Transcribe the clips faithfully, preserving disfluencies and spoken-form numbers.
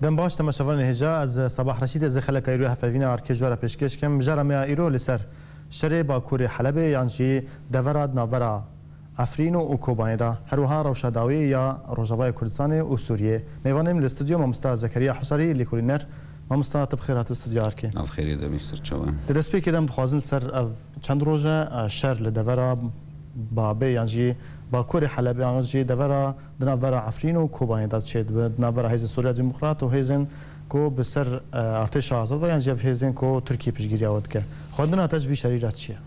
Dem baş, temaşevanên hêja, ez Sabah Reşîd, ez ê xeleka îro hevpeyvîna arkê ji we re pêşkêş kim. Mijara me ya îro li ser şerê Bakurê Helebê yan jî devera di navbera Efrîn û Kobanê de, her wiha rewşa dawî ya Rojavayê Kurdistanê û Sûriyê. Mêvanê min li stûdyo mamosta Zekeriya Husarî, lêkolîner. Mamosta, tu bi xêr hatî stûdyo arkê. Nav xêrê de bî, ser çavan. Di destpêkê de em dixwazin li ser ev çend roj e, e, şer li devera Babê yan jî Bakurê Helebê yan jî devera di navbera Efrîn û Kobanê de çêdibe, di navbera Hêzên Sûriya Demokrat û hêzên ku bi ser, e, artêşa azad ve yan jî ev hêzên ku Tirkî piştgiriya we dike. Xwendina te ji vî şerî re çi ye?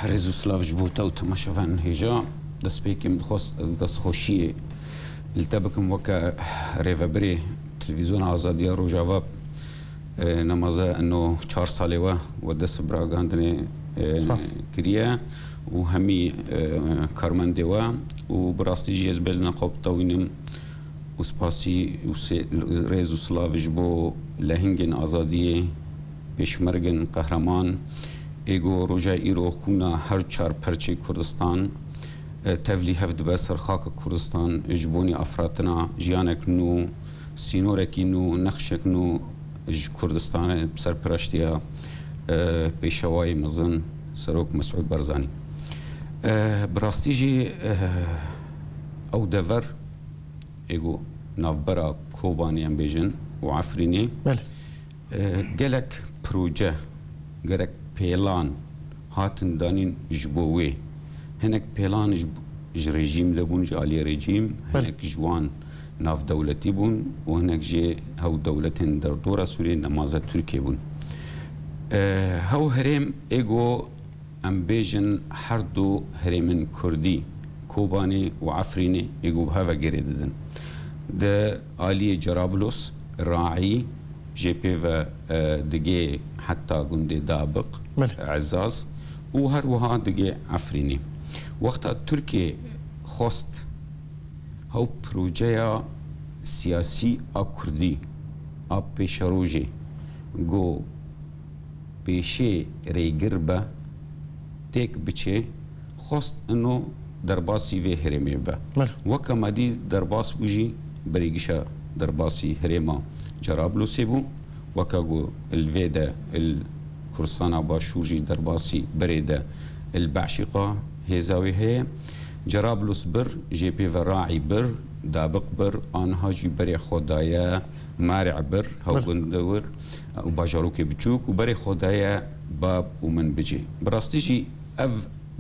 Rêz û silav ji bo te û temaşevanên hêja. Destpêkê min dixwest ez destxweşiyê li te bikim weke rêvebirê Televîzyona Azadiya Rojava. E, nemaze ino çar salê we we dest bi ragandinê, e, Spas. kiriye û hemî, e, karmendê we û bi rastî jî ez bêjna xwe bitewînim û spasî û sê-, rêz û silav ji bo lehingên azadiyê, pêşmergên qehreman, ê ku roja îro xûna her çar perçê Kurdistan, e, tevlî hev dibe ser xaka Kurdistan ji bonî afratina jiyanek nû, sînorekî nû, nexşek nû ji Kurdistanê bi serpiraştiya, e, pêşewayê mezin Serok Mesûd Barzanî. E, bi rastî jî, e, ew dever ê ku navbera Kobanê em bêjin û Efrînê, Belê. e, gelek proje, gelek pêlan hatin danîn ji bo wê. Hinek pêlan ji, ji rejîm de bûn, ji aliyê rejîm, Belê. hinek ji wan navdewletî bûn û hinek jê hew dewletên derdora Sûriyê nemaze Tirkiyê bûn. E, hew herêm ê ku em bêjin her du herêmên Kurdî, Kobanê û Efrînê ê ku bi hev ve girê didin. Di aliyê Cerablos, Raî, jê pê ve, e, digê heta gundê Dabiq, Belê. Ezaz û her wiha digê Efrînê. Wexta Tirkiye xwest hew projeya siyasî a Kurdî, a pêşerojê, ku pêşê rêgir be, têk biçe, xwest ino derbasî vê herêmê be. Belê. Weke me dî derbas bû jî, berî gişa derbasî herêma Cerablûsê bû. Weke ku li vê de, li Kurdistana Başûr jî derbasî berê de, li Beşîqa hêza wê heye. Cerablûs bir, jê pê ve Raî bir, Dabiq bir, aniha jî berê xwe daye Marê bir, Belê. Hewgundewir û bajarokê biçûk û berê xwe daye Bab û Minbicê. Bi rastî jî ev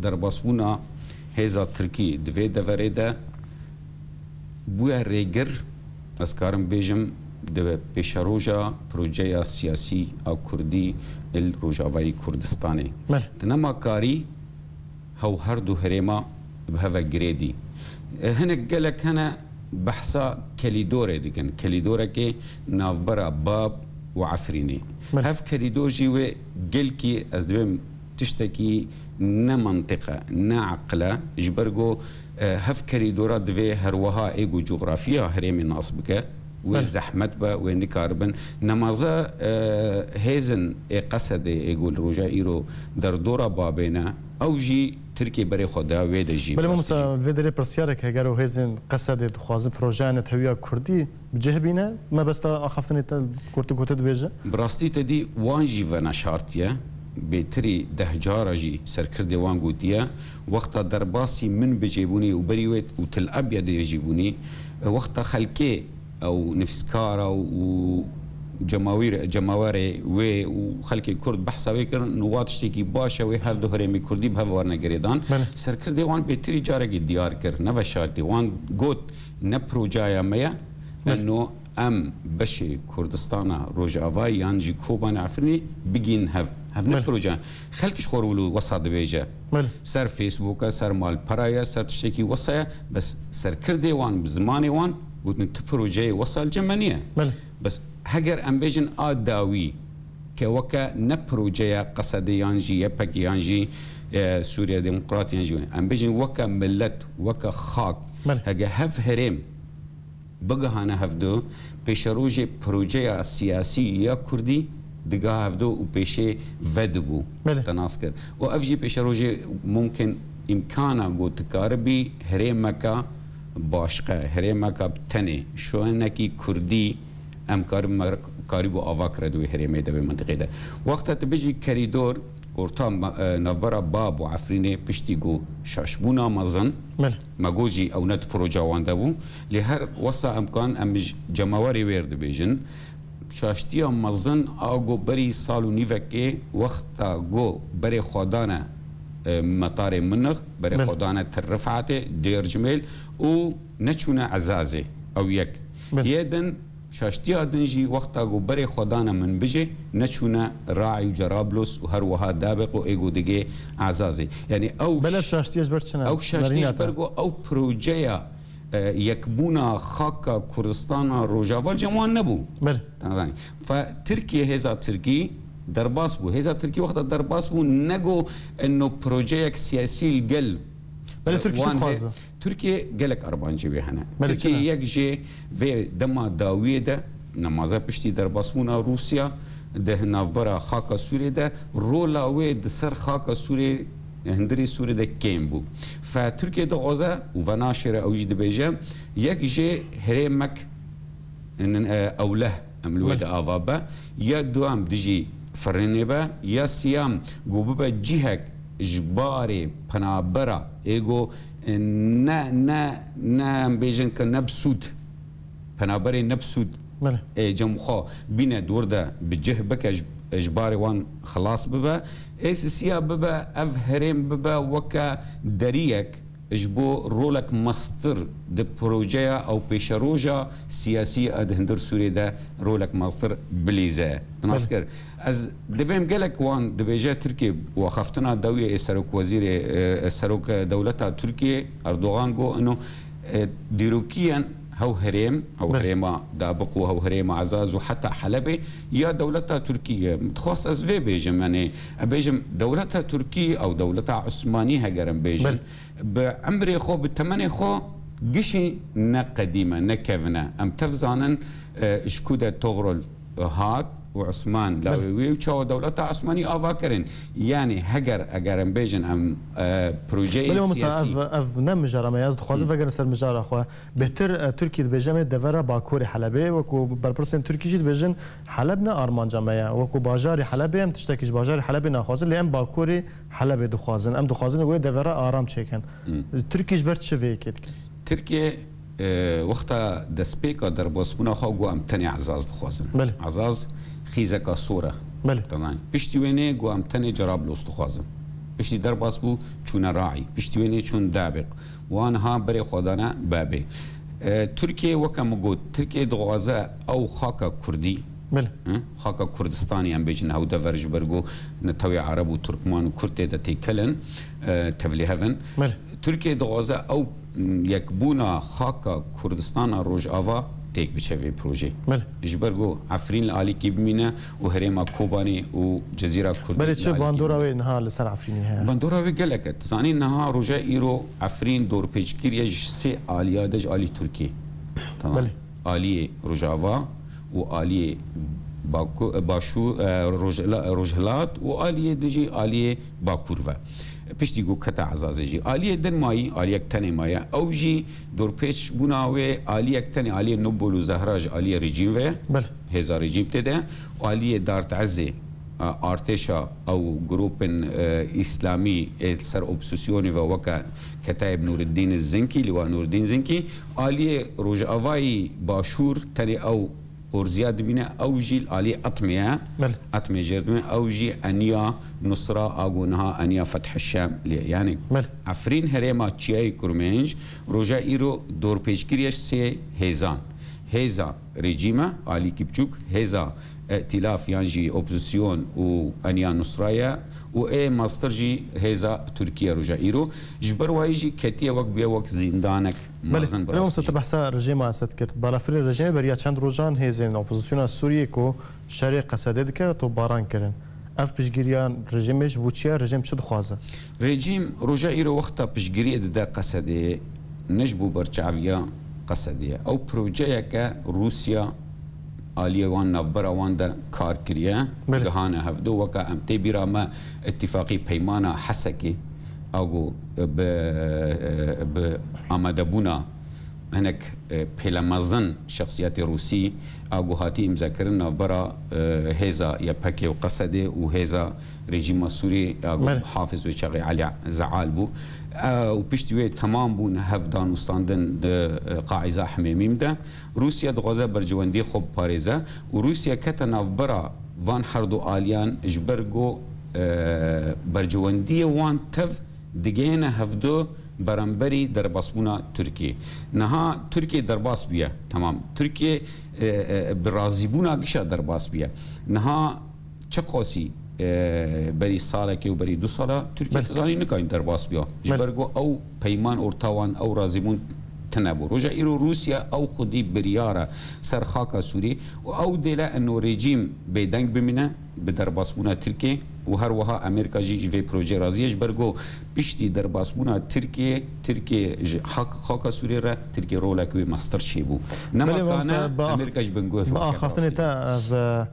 derbasbûna hêza Tirkî di vê deverê de bûye rêgir, ez karim bêjim, di pêşeroja projeya siyasî a Kurdî li Rojavayê Kurdistanê. Belê. Di nema karî hew her du herêma bi hev ve girêdî. E, hinek gelek hene behsa kelîdorê dikin. Kelîdorekê navbera Bab û Efrînê. Belê. Hev kelîdor jî wê gelkî, ez dibêm tiştekî ne mentiq e, ne aqil e. Ji ber ku, e, hev kelîdora divê her wiha ê ku cografiya herêmê nas bike. Wê Belê. zehmet be, wê nikaribin. Nemaze, e, hêzin ê Qesedê ê ku li roja îro derdora Babê ne, ew jî Tirkiyê berê xwe da wê de jî. Belê, bi rastî mamosta, jî. Li vê derê pirsyarek, heger ew hêzên Qesedê dixwazin projeya netewiya Kurdî bi cih bîne, mebesta axaftinê te kurtu ku tu dibêje? Bi rastî te dî wan jî veneşartiye. Bêtirî deh cara jî serkirdê wan gotiye. Wexta derbasî Minbicê bûnî û berî wê û Til Ebyedê jî bûnî. Wexta xelkê ew nivîskara û cemawîr-, cemawerê wê û xelkê Kurd behsa wê kirin, wa tiştekî baş e, wê her du herêmê Kurdî bi hev werine girêdan. Belê. Serkirdê wan bêtirî carekê diyar kir, neveşartî. Wan got, ne projeya me ye, Belê. eno em beşê Kurdistana Rojavayê yan jî Kobanê Efrînê bigîn hev. Hev ne Belê. proje. Xelk ji xwe re wilo wesa dibêje. Belê. Ser Facebook e, ser malpera ye, ser tiştekî wesa ye. Bes serkirdê wan, bi zimanê wan, gotin, tu projeyê wesa li cem me niye. Belê. Bes heger em bêjin a dawî ke weke ne projeya Qesedê yan jî Y P G yan jî, e, Sûriye Demokrat yan jî, em bêjin weke milet, weke xak, Belê. hege hev herêm bigihane hevdu, pêşerojê projeya siyasî ya Kurdî digiha hevdu û pêşê vedibû. Belê. Te nas kir. Û ev jî pêşerojê mumkin îmkana ku dikaribî herêmeke başqe, herêmeke bi tenê, şoenekî Kurdî Em karin me karîbû ava kire di wê herêmê de, wê mintiqê de. Wexta tu bijî kerîdor, orta ma-, e, navbera Bab û Efrînê piştî ku şaşbûna mezin, Belê. me got jî ew ne di proja wan de bû, lê her wesa em kan em ji cemawerê wêr dibêjin. Şaştiya mezin a ku berî sal û nîvekê wexta ku berê xwe dane, e, metarê Minix, berê Belê. xwe dane Tir Rifatê, Dêrcimêl û neçûne Ezazê. Ew yek. Belê. Yê din Şaştiya din jî wexta ku berê xwe dane Minbicê, neçûne Raî û Cerablos û her wiha Dabeq û ê ku digê Ezazê. Yanî ew Belê ş-, şaştiye ji ber çi ne? ew şaştiye Nerîna ji ber te. ku ew projeya, e, yekbûna xaka Kurdistana Rojava li cem wan nebû. Belê. Zanî. Fe Tirkiye, hêza Tirkî derbas bû. Hêza Tirkî wexta derbas bû, ne ku eno projeyek siyasî li gel Belê, Tirkî çi wan dixwaze? Tirkiye gelek armancê wê hene. Belê, Tirkiye çi ne? yek jê vê dema dawiyê de, nemaze piştî derbasbûna Rûsya, di navbera xaka Sûrê de, rola wê di ser xaka Sûrê, hundirê Sûrê de kêm bû. Fe Tirkiye dixwaze û venaşêre ew jî dibêje, yek jê herêmek n-, e, ewleh em li wê Belê. de ava be, ya duem dijî firînê be, ya siyam ku bibe cihek ji barê penabera ê ku, e, ne, ne, ne em bêjin ke ne bi sûd, penaberê ne bi sûd Belê. ê cem xwe bîne dor de bi cih bike, ji, ji barê wan xilas bibe. Ê sisiya bibe, ev herêm bibe weke deriyek ji bo rolek mestir di projeya ew pêşeroja siyasî a di hundir Sûrê de rolek mestir bilîze. Nas Belê. kir. Ez dibêm gelek wan dibêje Tirkiye û xeftina dawiyê ê serokwezîrê, e, serok dewleta Tirkiye Erdogan got, ino, e, dîrokî yên hew herêm, hew Belê. herêma Dabiq û hew herêma Ezaz û heta Helebê ya dewleta Tirkiye. Dixwest ez vê bêjim, yanî, e, bêjim dewleta Tirkî ew dewleta Osmanî heger em bêjin. Belê. Bi emrê xwe, bi temenê xwe gişî ne qedîm e, ne kevin e. Em tev zanin, e, ji ku de Togrul hat û Osman Belê. lawê wê û çawa dewleta Osmanî ava kirin. Yanî heger, eger em bêjin em, e, projeyê Belê, mamosta, siyasî ev, ev ne mijara me ye. Ez dixwazim Hı. vegerin ser mijara xwe. Bêhtir, e, Tirkî dibêje me devera Bakurê Helebê, wekû berpirsên Tirkî jî dibêjin Heleb ne armanca me ye. Wekû bajarê Helebê em tiştekî ji bajarê Helebê naxwazin, lê em Bakurê Helebê dixwazin. Em dixwazin wê devera aram çêkin. Hmm. Tirkî ji ber çi vê yekê dikin? Tirkiye, e, wexta destpêka derbasbûna xwe got em tenê Ezaz dixwazin. Belê. Ezaz xîzeka sor e. Belê. Dizanin. Piştî wê nê got em tenê Cerablos dixwazin. Piştî derbas bû çûne Raî. Piştî wê nê çûn Dabiq. Wan ha berê xwe dane Babê. E, Tirkiye weke min got, Tirkiye dixwaze ew xaka Kurdî, Belê. Hı? Xaka Kurdistanê em bêjin hewdever ji ber ku netewê Ereb û Turkman û Kurd tê de têkelin, e, tevlî hev in. Belê. Tirkiye dixwaze ew, m, yekbûna xaka Kurdistana Rojava têk biçe vê projeyê. Belê. Ji ber ku Efrîn li alîkî bimîne û herêma Kobanê û Cezîra Kurdî Belê, li çi alîkî bandora bimîne. wê niha li ser Efrînê heye? Bandora wê gelek e. Tu zanî niha roja îro Efrîn dorpêçkirî ye ji sê aliya de ji alî Tirkiyê. Tamam. Belê. Aliyê Rojava û aliyê Baku-, Başû-, e, Rojhila-, Rojhilat û aliyê din jî aliyê Bakur ve. Piştî ku kete Ezazê jî. Aliyê din mayî, aliyek tenê maye. Ew jî dorpêçbûna wê aliyek tenê, aliyê Nobol û Zehra ji aliyê rejîm ve ye. Belê. Hêza rejîm tê de. Aliyê Dartezê, e, artêşa ew grûpên, e, îslamî ê li ser opozîsyonê ve weke ketayê bi Nûreddîn Zinkî, Lîwa Nûreddîn Zinkî, aliyê Rojavayî Başûr tenê ew qorziya dibîne, ew jî li aliyê Etmê ye. Belê. Etmê jêr dibîne, ew jî eniya Nusra a ku niha eniya Fethişşam lê. Yanî Belê. Efrîn herêma Çiyayê Kurmênc roja îro dorpêçkirî ye ji sê hêzan. Hêza rejîm e, alîkî biçûk, hêza îtîlaf yan jî opozîsyon û eniya Nusra ye û ê mastir jî hêza Tirkiye roja îro. Ji ber wayî jî ketiye wek bûye wek zîndanek Belê, mezin bi belê, rastî mamoste, jî. Tu behsa rejîma Esed kir. Balafirê rejîmê beriya çend rojan hêzên opozîsyona Sûriyê ku şerê Qesedê dike, topbaran kirin. Ev piştgiriya rejîmê ji bo çi ye? Rejîm çi dixwaze? Rejîm roja îro wexta piştgiriyê dide Qesedê, ne ji bo berçaviya Qesedê ye. Ew projeyeke Rûsya aliyê wan navbera wan de kar kiriye, Belê. gihane hevdo. Weke em tê bîra me îtîfaqî peymana Hesekê, a ku bi, bi amadebûna hinek, e, pêlemezin şexsiyetê Rûsî a ku hatî îmzekirin navbera, e, hêza Y P G û Qesedê û hêza rejîma Sûrî a ku Belê. Hafiz wê çaxê Elî Zeal bû. E, û piştî wê temam bûn hev danûstandin di, e, Qaîza Himêmîm de. Rûsya dixwaze berjewendiyê xwe biparêze û Rûsya kete navbera van herdu aliyan ji ber ku, e, berjewendiyê wan tev digihêne hevdu beramberî derbasbûna Tirkiyê. Niha Tirkiye derbas bûye. Temam. Tirkiye, e, e, bi razîbûna gişa derbas bûye. Niha çiqasî, e, berî salekê û berî du sala Tirkiye Belê. Dizanî nikayîn derbas biya. Ji Belê. ber ku ew peyman orta wan, ew razîbûn tine bû. Roja îro Rûsya ew xwedî biryar e ser xaka Sûrî û ew dêle eno rejîm bêdeng bimîne bi derbasbûna Tirkiyê û her wiha Amerîka jî ji vê projeyê razî ye, ji ber ku piştî derbasbûna Tirkiyê, Tirkiye ji hak-, xaka Sûriyê re Tirkiye rolek wê mestir çêbû. Nema Belê, kane mamoste, bi ax-, Amerîka ji bin guh bi axaftinê te ev, e,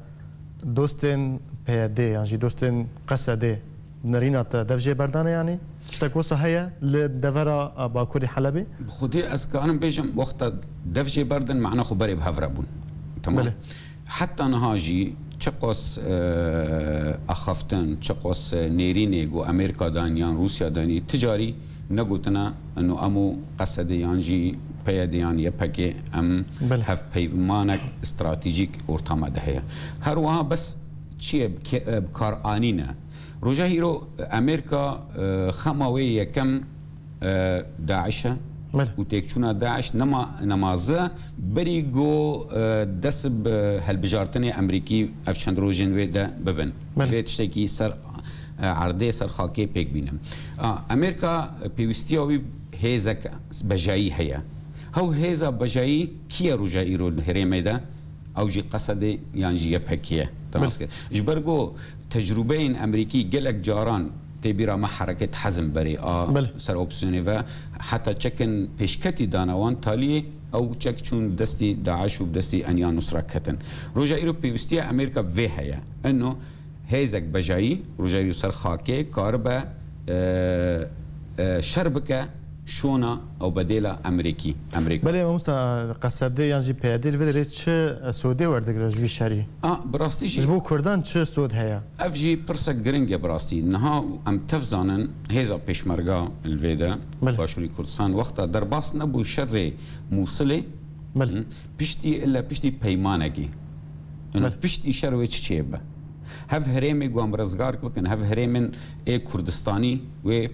dostên P Y D yan jî dostên Qesedê nerîna te dev jê berdane yanî? Tiştek wisa heye li devera, e, Bakurê Helebê? Bi xwedê ez karim bêjim, wexta dev jê berdin, mana xwe berê bi hev re bûn. Tamam. Belê. Heta niha jî çiqas, e, axaftin, çiqas, e, nêrînê ku Amerîka danî yan Rûsya danî, ti carî negotine, eno em û Qesedê yan jî P Y D yan Y P G em Belê. hevpeymanek stratejîk orta me de heye. Her wiha bes çi ye bi ke-, e, bi kar anîne. Roja hîro, e, Amerîka, e, xema wê yekem e, DAIŞ e Belê. û têkçûna DAIŞ nema, nemaze berî ku, e, dest bi hilbijartinê Amerîkî ev çend rojên wê de bibin. Belê. Vê tiştekî ser, e, erdê, ser xakê pêk bîne. A, Amerîka pêwîstiya wî hêzek bejayî heye. Hew hêza bejayî kî ye roja îro li herêmê de? Ew jî Qesedê yan jî Y P G ye. Te nas kir. Ji ber ku tecrûbeyên Amerîkî gelek caran tê bîra me hereket hezm berê a Belê. ser opsiyonê ve. Heta çekin pêşketî dane wan taliyê ew çek çûn destî DAIŞ û destî Eniya Nusra ketin. Roja îro pêwîstiya Amerîka vê heye. Eno hêzek bejayî, roja îro ser xakê karibe, e, e, şer bike şona ew bedêla Amerîkî, Amerîka. Belê, mamosta, Qesedê yan jî P Y D li vê derê çi sodê werdigire ji vî şerî? A, bi rastî jî Ji bo Kurdan çi sod heye? Ev jî pirsek giring e bi rastî. Niha em tev zanin hêza pêşmerga li vê de, Belê. Başûrî Kurdistan, wexta derbas nebû şerê Mûsilê, Belê. Hı, piştî, illa piştî peymanekê. Ino Belê. piştî şer wê çi çêbe? Hev herêmê ku em rizgar bikin, hev herêmên ê Kurdistanî wê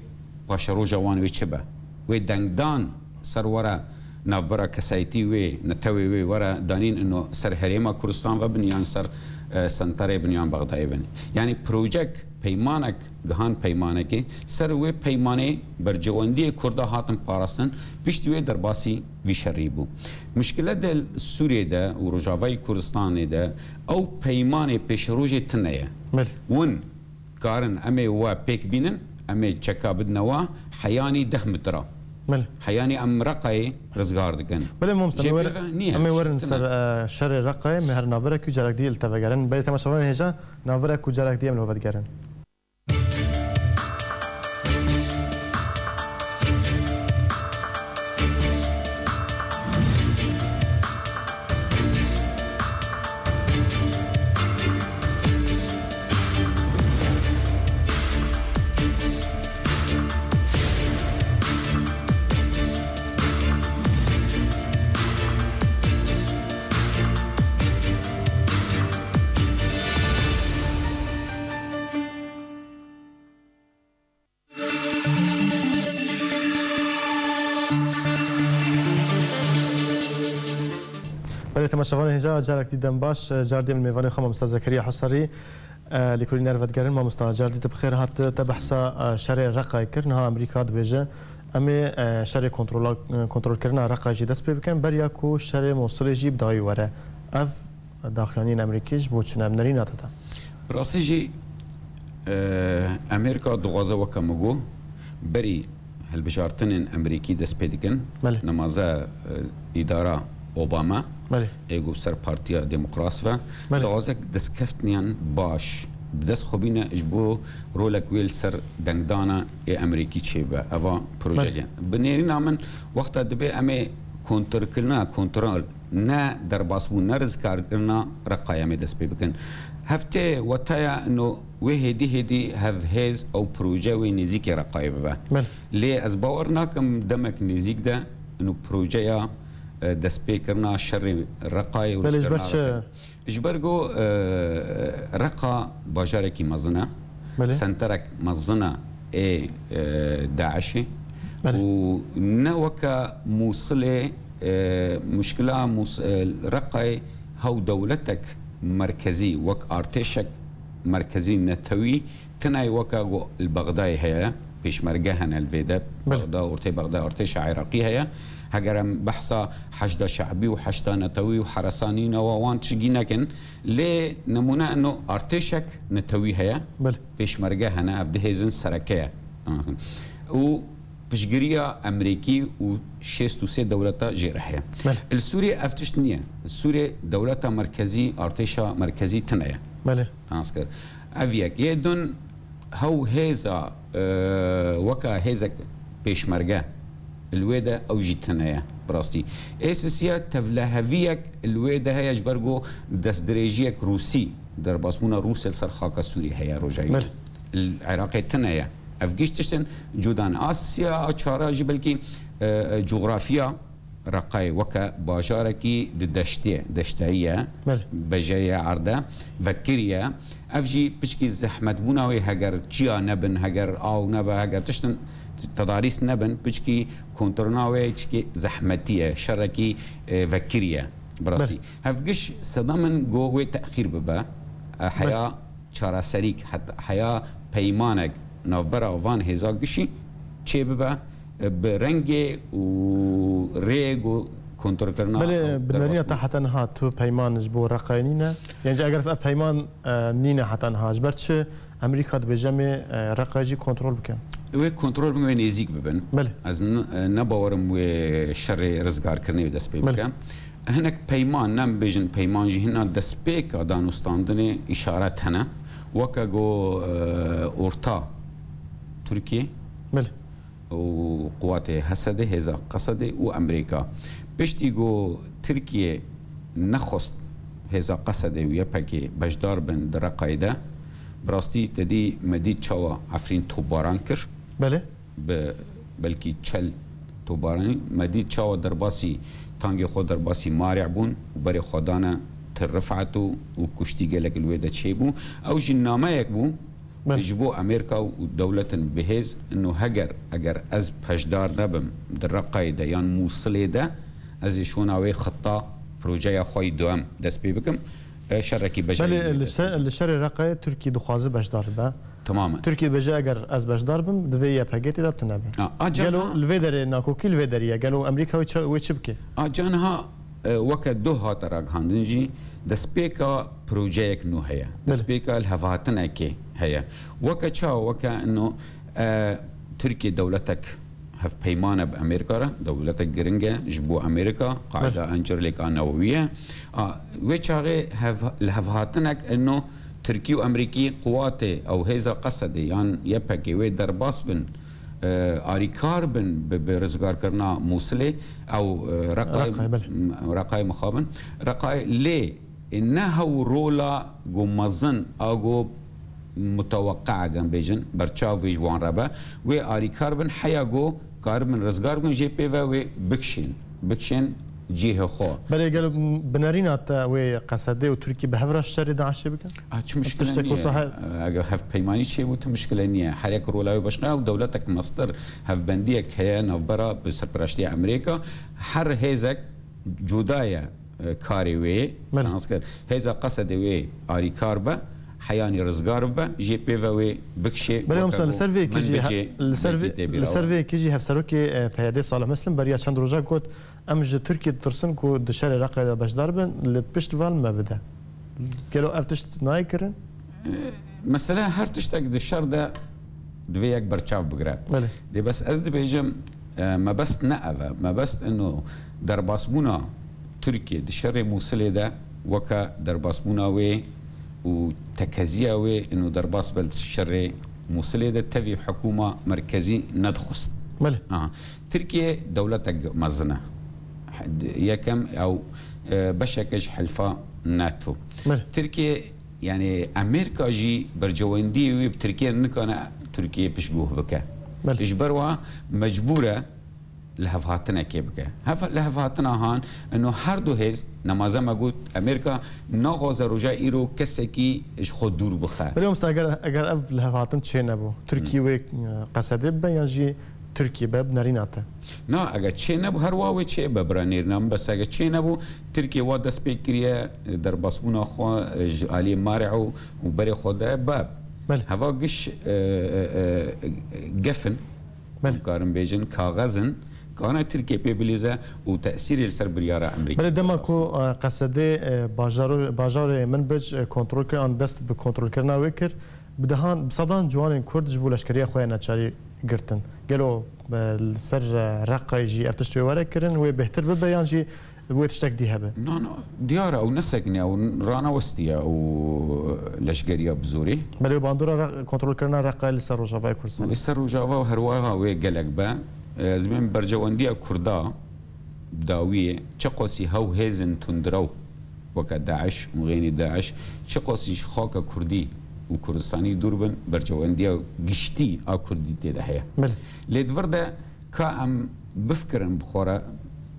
paşeroja wan wê çi be? Wê dengdan ser were navbera kesayetî wê, netewê wê were danîn ino ser herêma Kurdistan ve bin yan ser, e, senterê bin yan Bexdayê bin. Yanî projek, peymanek, gihan peymanekê, ser wê peymanê bercewendiyê Kurda hatin parastin, piştî wê derbasî vî şerî bû. Mişkile de Sûriyê de û Rojavayê Kurdistanê de ew peymanê pêşerojê tune ye. Belê. Win karin em ê we pêk bînin, em ê çeka bidine we heyanî deh metre. Belê. Heyanî em Reqayê rizgar dikin. Belê, mamoste, Jê em ê wer-, pê ve niye, em ê werin tune. ser, e, şerê Reqayê, em ê her navberek û carek dî li te vegerin. Belê, temaşevanên hêja, navberek û carek dî em li we vedigerin. Belê, temaşevanên hêja, carek dî dem baş. Car dî em li mêvanê xwe mamosta Zekeriya Husarî, e, lêkolîner vedigerin. Mamosta, car dî tu bi xêr hat. Te behsa, e, şerê Reqayê kir. Niha Amerîka dibêje, em ê, e, şerê kontrola-, e, kontrolkirina Reqayê jî dest pê bikin, beriya ku şerê Mosilê jî bi dawî were. Ev daxuyaniyên Amerîkî ji bo çi ne? Em nerîna te de. Bi rastî jî, e, Amerîka dixwaze weke min got, berî hilbijartinên Amerîkî dest pê dikin. Belê. Nemaze, e, îdara Obama, Belê. ê ku ser Partiya Demokrat ve, Belê. dixwaze destkeftiniyan baş bi dest xwe bîne ji bo rolek wê li ser dengdana ê Amerîkî çêbe. Eva projeyê. Belê. Bi nêrîna min wexta dibe em ê kontrolkirina, kontrol, ne derbasbûn, ne rizgarkirina Reqayê em ê dest pê bikin. Heftê wetaya ino wê hêdî hêdî hevhêz ew proje wê nêzîkê Reqayê bibe. Belê. Lê ez bawer nakim demek nêzîk de ino projeya, e, destpêkirina şerê Reqayê û Belê, ji ber rizgarina çi? Reqayê. Ji ber ku, e, Reqa bajarekî mezin e, Belê. senterek mezin e ê, e, DAIŞê Belê. û ne weke Mûsilê, e, muşkila Mûs-, e, Reqayê hew dewletek merkezî, wek artêşek merkezî netewî, tune ye weke ku li Bexdayê heye, pêşmerge hene li vê de, Belê. Bexda, ortê Bexda artêşa Iraqî heye. Heger em behsa Heşda Şe'bî û Heşda Netewî û Heresanî ne wa wan tişgî nekin, lê nemûne ino artêşek netewî heye, Belê. pêşmerge hene, ev du hêzin sereke ye. Û piştgiriya Emerîkî û şêst û sê dewleta jê re heye. Belê. Li Sûriyê ev tişt niye. Li Sûriyê dewleta merkezî, artêşa merkezî tune ye. Belê. Nas kir. Ev yek. Yê din hew hêza, e, weka hêzek pêşmerge li wê de ew jî tune ye. Bi rastî. Ê sisiya tevleheviyek li wê de heye ji ber ku destdirêjiyek Rûsî, derbasbûna Rûsya li ser xaka Sûriyê heye roja Belê. Îro. Li Iraqê tune ye. Ev giş tiştin cuda ne. A sisiya, a çara jî belkî, e, e, cografiya Reqayê weke bajarekî di deştê, deşteyî ye, Belê. bejeye erde, vekirî ye. Ev jî piçkî zehmetbûna wê heger çiya nebin, heger aw nebe, heger tiştin tedarîs nebin, piçkî kontrona wê çikê zehmetî ye, şerekî, e, vekirî ye. Bi rastî. Belê. Hev giş sedem in go wê texîr bibe. E, heya Belê. çareserîk, het-, heya peymanek navbera van hêza gişî çêbibe, e, bi rengê û rêyê ku kontrolkirina Belê, ew bineriya te derbasbûn. Heta niha tu peyman ji bo Reqayê nîne? Yanî eger ev peyman, e, nîne heta niha, ji ber çi Amerîka dibêje em ê, e, Reqayê jî kontrol bikin? Wê kontrol bikin, wê nêzîk bibin. Belê. Ez n-, e, ne bawerim wê şerê rizgarkirinê wê dest pê Belê. bike. Hinek peyman, ne em bêjin peyman jî, hina destpêka danûstandinê îşaret hene. Weke go, e, orta Tirkiye Belê. û quwatê Hesedê, hêza Qesedê û Amerîka. Piştî go Tirkiye nexwest hêza Qesedê û Y P G beşdar bin di Reqayê de, bi rastî te dî me dît çawa Efrîn topbaran kir. Belê. Bi belkî çel tobaranî me dît çawa derbasî tangê xwe derbasî Marî bûn û berê xwe dane Til Rifet û, û kuştî gelek li wê de çêbû. Ew jî nameyek bû Belê. ji bo Amerîka û dewletin bihêz, ino heger, eger ez beşdar nebim di Reqayê de yan Mûsilê de, ez ê şona wê xita projeya xwe yî duem dest pê bikim. E, şerekî beşerî Belê, li şe-, li şerê Reqayê Tirkî dixwaze beşdar bibe. Temamen. Tirkiye dibêje, eger ez beşdar bim, divê Y P G tê de tune be. A, a can Gelo ha- li vê derê nakokî li vê derê ye. Gelo Amerîka wê çi, wê çi bike? A can ha, e, weke doh hate ragihandin jî, destpêka projeyek nû heye. Belê. Destpêka lihevhatinekê heye. Weke çawa? Weke ino, e, Tirkiye dewletek hevpeyman e bi Amerîka re, dewletek giring e ji bo Amerîka, qaîda Belê. encirlêka newewî ye. A, wê çaxê hev-, lihevhatinek ino Tirkî û Amerîkî quwatê ew hêza Qesedê yan Y P G wê derbas bin, e, arîkar bin bi, bi rizgarkirina Mûsilê, ew, e, Reqayê, Reqayê, belê. m-, Reqayê mixabin. Reqayê lê, e, ne hew rola go mezin a go muteweqe, eger em bêjin, berçav wê ji wan re be. Wê arîkar bin, heya go karibin rizgar bin, jê pê ve wê bikişên. Bikişên cihê xwe. Belê, gelo binerîna te wê Qesedê û Tirkî bi hev re şerê DAIŞê bikin? Ah, çi muşkile Tiştek niye. Wisa he- Eger hevpeymanî çêbû, tu muşkile niye. Her yek rola wê başqa ye û dewletek mestir, hevbendiyek heye navbera bi serpiraştiya Amerîka. Her hêzek cuda ye, e, karê wê. Belê. Nas kir. Hêza Qesedê wê arîkar be, heyanî rizgar bibe, jê pê ve wê bikişê. Belê, weke mesela li ser vê yekê min jî he-, bicê, li ser vê, belkî tê bîra li ser we. Vê yekê jî hevserokê, e, P Y D Salih Muslim beriya çend roja got, em ji Tirkiyê ditirsin ku di şerê Reqayê de beşdar bin, li pişt van me bide. Gelo ev tişt nayê kirin? E, mesela her tiştek di şer de divê yek berçav bigire. Belê. Lê bes ez dibêjim, e, mebest ne ev e. Mebest ino derbasbûna Tirkiye di şerê Mûsilê de weke derbasbûna wê û tekeziya wê ino derbas be li şerê Mûsilê de tevî hikûma merkezî nedixwist. Belê. Aha. Tirkiye dewletek mezin e. Yekem ew, e, beşeke ji hilfa NATO. Belê. Tirkiye, yani Amerîka jî bercewendiyê wê bi Tirkiye nikane Tirkiye piştguh bike. Belê. Ji ber wa mecbûr e lihevhatinekê bike. Hev-, lihevhatina han, ino her du hêz, nemaze me got, Amerîka naxwaze roja îro kesekî ji xwe dûr bixe. Belê, mamosta, eger, eger ev lihevhatin çê nebû, Tirkiye wê, e, Qesedê bibe yan jî Tirkiye be bi nerîna te? Na, eger çê nebû, her wa wê çê be, bira nêrîna min, bes eger çê nebû, Tirkiye wa dest pê kiriye, e, derbasbûna xwe, e, ji aliyê Marê û, û berê xwe de be. Belê. Heva giş, e, e, e, gef in. Belê. Em karin bêjin, kaxez in, kana Tirkiye pê bilîze û tesîrê li ser biryara Amerîkayê. Belê, dema ku, e, Qesedê, e, bajaro-, bajarê Minbic, e, kontrol kir, an dest bi kontrolkirina wê kir, bi dehan, bi sedan ciwanên Kurd ji bo leşkeriya xwe ya neçarî girtin. Gelo, e, li ser, e, Reqayê jî ev tişt wê were kirin, wê bêhtir bibe yan jî wê tiştek dî hebe? Na, na, diyar e, ew nesekiniye, ew ranewestiye û leşgeriya bi zorê. Belê, wê bandora Req-, kontrolkirina Reqayê li ser Rojavayê Kurdistanê. Li ser Rojava û herwiha wê gelek be. Ez dibêm berjewendiya Kurda dawiyê, çiqasî hew hêzên tundrew weke DAIŞ û xeynî DAIŞ, çiqasî ji xaka Kurdî û Kurdistanî dûr bin, berjewendiya giştî a Kurdî tê de heye. Belê. Lê di vir de ka em bifikirin bi xwe re,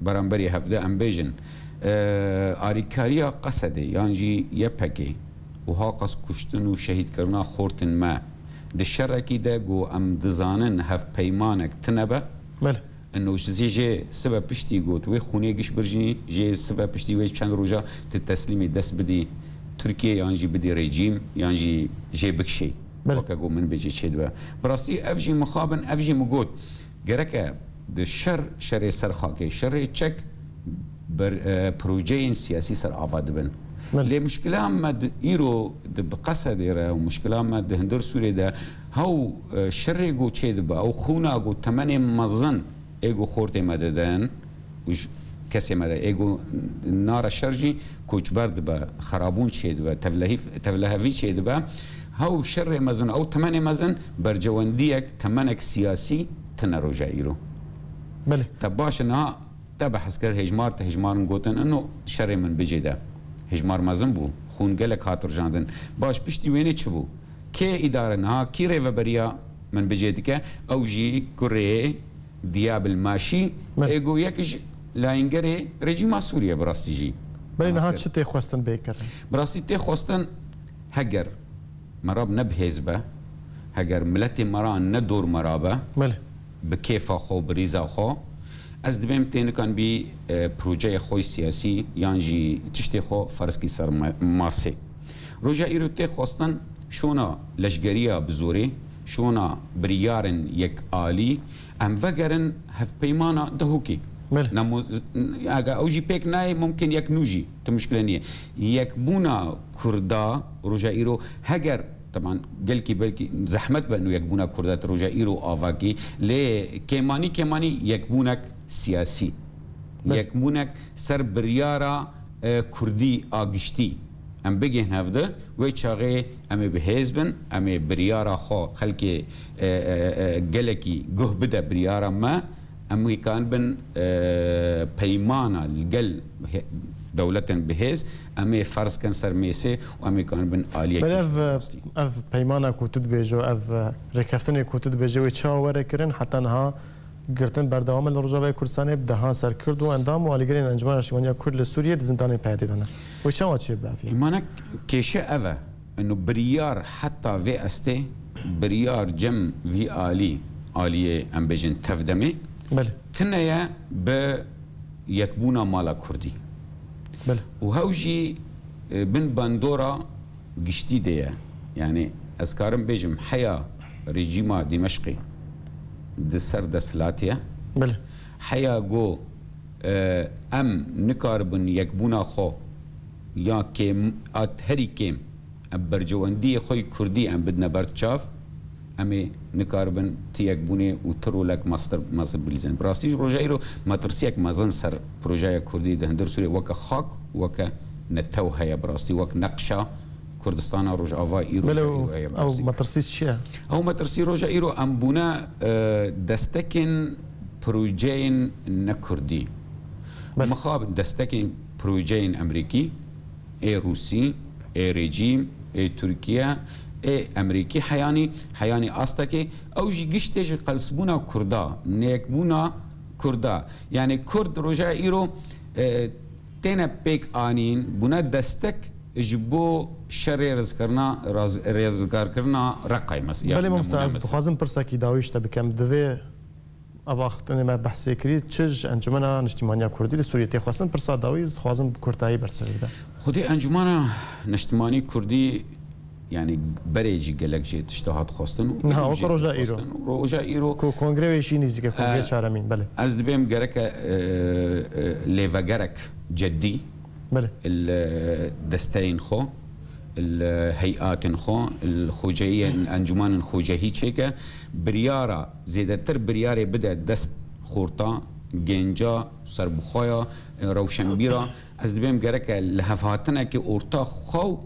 beramberî hev de em bêjin, e, alîkariya Qesedê yan jî Y P G û ha qas kuştin û şehîdkirina xortên me di şerekî de ku em dizanin hevpeymanek tune be. Belê. Ino ji jê sibe piştî got, wê xûnê giş birjînî, jê sibe piştî wê çend roja tu teslîmî dest bidî Tirkiye yan jî bidî rejîm yan jî jê bikişê. Belê. Weke ku min bêjê çêdibe. Bi rastî ev jî mixabin, ev jî min got, gereke di şer, şerê ser xakê, şerê çek ber, e, projeyên siyasî ser ava dibin. Belê. Lê muşkila me di, îro di bi Qesedê re û muşkila me di hundir Sûriyê de hew, e, şerê ku çêdibe, ew xûna ku temenê mezin ê ku xortê me didin û ji kesê me de ê ku nare şer jî koçber dibe, xerabûn çêdibe, tevlehîf-, tevlehevî çêdibe. Hew şerê mezin, ew temenê mezin bercewendiyek, temenek siyasî tine roja îro. Belê. Te baş e niha te behs kir, hejmar, te hejmarin gotin, ino şerê Minbicê de hejmar mezin bû, xûn gelek hat rijandin. Baş, piştî wênê çi bû? Kê îdare niha, kî rêveberiya Minbicê dike? Ew jî kurê Diyabil Maşî, Me- ê ku yek ji layîngerê rejîma Sûriye bi rastî jî. Belê, niha çi tê xwestin bê kirin? Bi rastî tê xwestin, heger me re ne bi hêz be, heger miletê me re ne dor me re be, Belê. bi kêfa xwe, bi rîza xwe, ez dibêm tê nikan bî, e, projeyê xwe siyasî yan jî tiştê xwe ferz kî ser ma-, masê. Roja îro tê xwestin şona leşgeriya bi zorê, şona biryarên yek alî, em vegerin hevpeymana Dehokê. Belê. Namo-, eger ew jî pêk nayê, mumkin yek nû jî, tu muşkile niye. Yekbûna Kurda roja îro, heger, teban, gelkî belkî zehmet be nû yekbûna Kurda tu roja îro avakî, lê kêmanî, kêmanî yekbûnek siyasî. Belê. Yekbûnek ser biryara, e, Kurdî a giştî. Em bigihên hev de, wê çaxê em ê bi hêz bin, em ê biryara xwe xelkê, e, e, e, gelekî guh bide biryara me, em ê kanibin, e, peymana li gel he-, dewletên bi hêz, em ê ferz kin ser mêsê û em ê kanibin aliyekî Belê, ev, rastî. Ev peymana ku tu dibêjo, ev, e, rêkeftinê ku tu dibêje wê çawa were kirin, heta niha girtin berdewam e li Rojavayê Kurdistanê, bi dehan ser Kurd û endam û alîgirên Encûmena Niştîmaniya Kurd li Sûriyê di zindanê P Y D'ê de ne. Wê çawa çê bibe ev yek? Îmanek kêşe ev e. Ino biryar heta vê estê, biryar cem vî alî, aliyê em bêjin tevdemê, Belê. tine ye bi yekbûna mala Kurdî. Belê. Û hew jî, e, bin bandora giştî de ye. Yani ez karim bêjim heya rejîma Dîmeşqê di ser desthilatê ye. Belê. Heya go, e, em nikaribin yekbûna xwe ya kêm, at herî kêm, em bercewendiyê xwe yê Kurdî em bidine ber çav, em ê nikaribin ti yekbûnê û ti rolek mestir, mestir bilîzin. Bi rastî ji roja îro metirsiyek mezin ser projeya Kurdî di hundir Sûriyê weke xak, weke netew heye bi rastî, wek neqşa Kurdistana Rojava îro Belê, ji îro heye bi ew rastî. Metirsî çi ye? Ew metirsî roja îro em bûne, e, destekên projeyên ne Kurdî. Belê. Mixabin destekên projeyên Emerîkî, ê Rûsî, ê rejîm, ê Tirkiye, ê Emerîkî heyanî, heyanî astekê, ew jî giştê ji qelsbûna Kurda, nêkbûna Kurda. Yani Kurd roja îro, e, têne pêk anîn, bûne destek ji bo şerê rizkirina, raz-, rizgarkirina Reqayê mes-, ya Belê mamoste, nemûne ez mesela. Dixwazim pirsekî dawî ji te bikim. Divê ev axiftinê me behsê kirî, çi ji Encumena Niştimaniya Kurdî li Sûriyê tê xwestin? Pirsa dawî dixwazim bi kurtayî ber ser bide. Xwedê Encumena Niştimanî Kurdî, yani berê jî gelek jê tişta hat xwestin û Niha, wek weke jê roja îro. Xwestin. Roja îro. Ku kongre wê jî nîzîke, kongrê He. çaremîn, belê. Ez dibêm gereke, e, e, lêvegerek cedî Belê. li desteyên xwe, li heyatên xwe, li xwecehiyên, encûmanên xwecehî çêke, biryara, zêdetir biryarê bide dest xorta, genca, serbixweya, rewşenbîra. Ez dibêm gereke li hevhatinekê orta xwe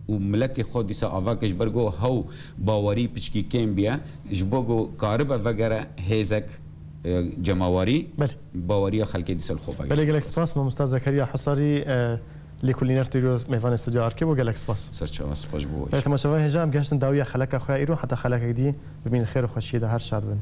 û miletê xwe dîsa ava ke ji ber ku hew bawerî piçkî kêm biye, ji bo ku karibe vegere hêzek, e, cemawerî, Belê. baweriya xelkê dîsa li xwe vegere. Belê, gelek spas, mamosta Zekeriya Husarî, e, lêkolîner têro mêvanê Stûdyo Arkê bû, gelek spas. Serçava spas ji bo Belê, temaşevan hêja em gehiştin dawiya xeleka xwe ya îro, heta xelekek dî bimîn xêr û xweşiyê de, her şad bin.